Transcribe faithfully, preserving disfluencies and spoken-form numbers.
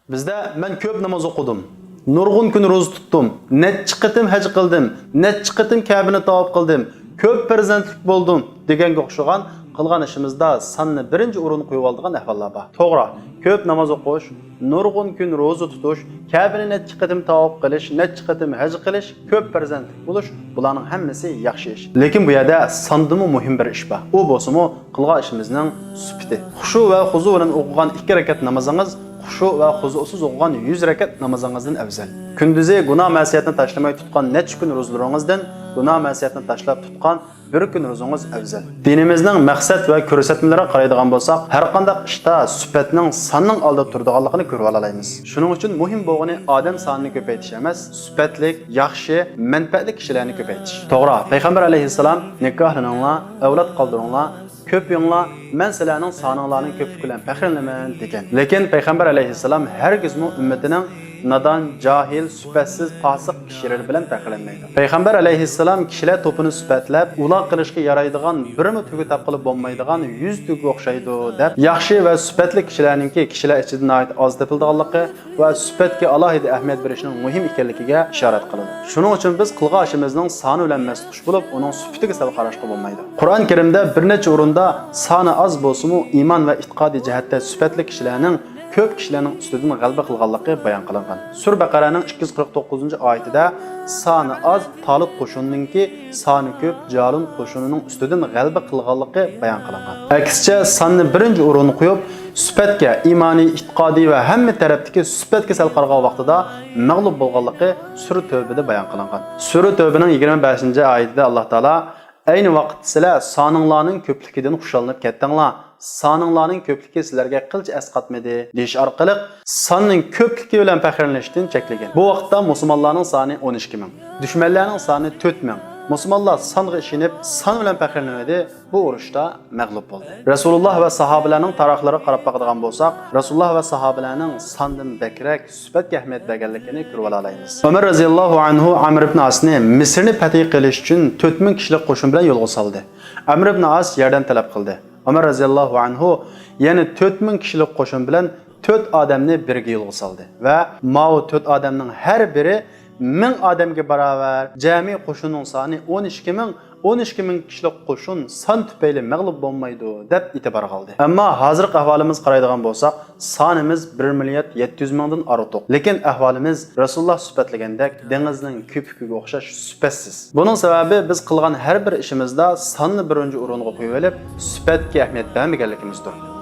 بىزدە «مەن كۆپ ناماز ئوقۇدۇم، نۇرغۇن كۈن روزا تۇتتۇم، نەچچە قېتىم ھەج قىلدىم، نەچچە قېتىم كەبىنى تاۋاپ قىلدىم، كۆپ پەرزەنتلىك بولدۇم» دېگەنگە ئوخشىغان قىلغان ئىشىمىزدا ساننى بىرىنچى ئورۇنغا قويۇۋالىدىغان ئەھۋاللار بار. توغرا، كۆپ ناماز ئوقۇش، نۇرغۇن كۈن روزا تۇتۇش، كەبىنى نەچچە قېتىم تاۋاپ قىلىش، نەچچە قېتىم ھەج قىلىش، كۆپ پەرزەنتلىك بولۇش، بۇلارنىڭ ھەممىسى ياخشى ئىش. لېكىن بۇ يەردە ساندىمۇ مۇھىم بىر ئىش بار. ئۇ بولسىمۇ قىلغان ئىشىمىزنىڭ سۈپىتى. خۇشۇ ۋە خۇزۇ بىلەن ئوقۇغان ئىككى رەكەت نامىزىڭىز خۇشۇ ۋە خۇزۇسىز ئوقۇغان يۈز رەكەت نامىزىڭىزدىن ئەۋزەل. كۈندۈزى گۇناھ مەسىيەتنى تاشلىماي تۇتقان نەچچە كۈن روزىلىرىڭىزدىن گۇناھ مەسىيەتنى تاشلاپ تۇتقان بىر كۈن روزىڭىز ئەۋزەل. دىنىمىزنىڭ مەقسەت ۋە كۆرسەتمىلىرىگە قارايدىغان بولساق، ھەرقانداق ئىشتا سۈپەتنىڭ ساننىڭ ئالدىدا تۇرىدىغانلىقىنى كۆرۈۋالالايمىز. شۇنىڭ ئۈچۈن مۇھىم بولغىنى ئادەم سانىنى كۆپەيتىش ئەمەس، سۈپەتلىك، ياخشى، مەنپەئەتلىك كىشىلەرنى كۆپەيتىش. توغرا، پەيغەمبەر ئەلەيھىسسالام «نىكاھلىنىڭلار، ئەۋلاد قالدۇرۇڭلار، كۆپىيىڭلار، مەن سىلەرنىڭ سانىڭلارنىڭ كۆپلۈكى بىلەن پەخىرلىنىمەن» دېگەن. لېكىن پەيغەمبەر ئەلەيھىسسالام ھەرگىزمۇ ئۈممىتىنىڭ نادان، جاھىل، سۈپەتسىز، پاسىق كىشىلىرى بىلەن پەخىرلەنمەيدۇ. پەيغەمبەر ئەلەيھىسسالام كىشىلەر توپىنى سۈپەتلەپ، ئۇلاق قىلىشقا يارايدىغان بىرمۇ تۈگە تاپقىلى بولمايدىغان يۈز تۈگىگە ئوخشايدۇ، دەپ، ياخشى ۋە سۈپەتلىك كىشىلەرنىڭكى كىشىلەر ئىچىدە ناھايىتى ئاز تېپىلىدىغانلىقى ۋە سۈپەتكە ئالاھىدە ئەھمىيەت بېرىشنىڭ مۇھىم ئىكەنلىكىگە ئىشارەت قىلىدۇ. شۇنىڭ ئۈچۈن بىز قىلغان ئىشىمىزنىڭ سانى بىلەن مەستخۇش بولۇپ، ئۇنىڭ سۈپىتىگە سەل قاراشقا بولمايدۇ. قۇرئان كەرىمدە بىر نەچچە ئورۇندا سانى ئاز بولسىمۇ، ئىمان ۋە ئېتىقادىي جەھەتتە سۈپەتلىك كىشىلەرنىڭ كۆپ كىشىلەرنىڭ ئۈستىدىن غەلىبە قىلغانلىقى بايان قىلىنغان. سۈرە بەقەرەنىڭ ئىككى يۈز قىرىق توققۇزىنچى ئايىتىدە سانى ئاز تالۇت قوشۇنىنىڭكى سانى كۆپ جالۇن قوشۇنىنىڭ ئۈستىدىن غەلىبە قىلغانلىقى بايان قىلىنغان. ئەكسىچە، ساننى بىرىنچى ئورۇنغا قويۇپ، سۈپەتكە، ئىمانىي، ئېتىقادىي ۋە ھەممە تەرەپتىكى سۈپەتكە سەل قارىغان ۋاقتىدا مەغلۇپ بولغانلىقى سۈرە تەۋبىدە بايان قىلىنغان. سۈرە تەۋبىنىڭ يىگىرمە بەشىنچى ئايىتىدە ئاللا تائالا، «ئەينى ۋاقىتتا سىلەر سانىڭلارنىڭ كۆپلۈكىدىن خۇشاللىنىپ كەتتىڭلار، سانىڭلارنىڭ كۆپلۈكى سىلەرگە قىلچە ئەسقاتمىدى» دېيىش ئارقىلىق ساننىڭ كۆپلۈكى بىلەن پەخىرلىنىشتىن چەكلىگەن. بۇ ۋاقىتتا مۇسۇلمانلارنىڭ سانى ئون ئىككى مىڭ، دۈشمەنلەرنىڭ سانى تۆت مىڭ. مۇسۇلمانلار سانغا ئىشىنىپ، سان بىلەن پەخىرلىنىۋىدى، بۇ ئۇرۇشتا مەغلۇپ بولدى. رەسۇلۇللا ۋە ساھابىلەرنىڭ تارىخلىرىغا قاراپ باقىدىغان بولساق، رەسۇلۇللا ۋە ساھابىلەرنىڭ ساندىن بەكرەك سۈپەتكە ئەھمىيەت بەرگەنلىكىنى كۆرۈۋالالايمىز. ئۆمەر رەزىياللاھۇ ئەنھۇ ئەمر ئىبن ئاسنى مىسىرنى پەتھى قىلىش ئۈچۈن تۆت مىڭ كىشىلىك قوشۇن بىلەن يولغا سالدى. ئەمر ئىبن ئاس ياردەم تەلەپ قىلدى. ئۆمەر رەزىياللاھۇ ئەنھۇ يەنە تۆت مىڭ كىشىلىك قوشۇن بىلەن تۆت ئادەمنى بىرگە يولغا سالدى ۋە ماۋۇ تۆت ئادەمنىڭ ھەر بىرى مىڭ ئادەمگە باراۋەر، جەمئىي قوشۇننىڭ سانى ئون ئىككى مىڭ، ئون ئىككى مىڭ كىشىلىك قوشۇن سان تۈپەيلى مەغلۇپ بولمايدۇ، دەپ ئېتىبارغا ئالدى. ئەمما ھازىرقى ئەھۋالىمىزغا قارايدىغان بولساق، سانىمىز بىر مىليارد يەتتە يۈز مىڭدىن ئارتۇق. لېكىن ئەھۋالىمىز رەسۇلۇللا سۈپەتلىگەندەك دېڭىزنىڭ كۆپۈكىگە ئوخشاش سۈپەتسىز. بۇنىڭ سەۋەبى بىز قىلغان ھەر بىر ئىشىمىزدا ساننى بىرىنچى ئورۇنغا قويۇۋېلىپ، سۈپەتكە ئەھمىيەت بەرمىگەنلىكىمىزدۇر.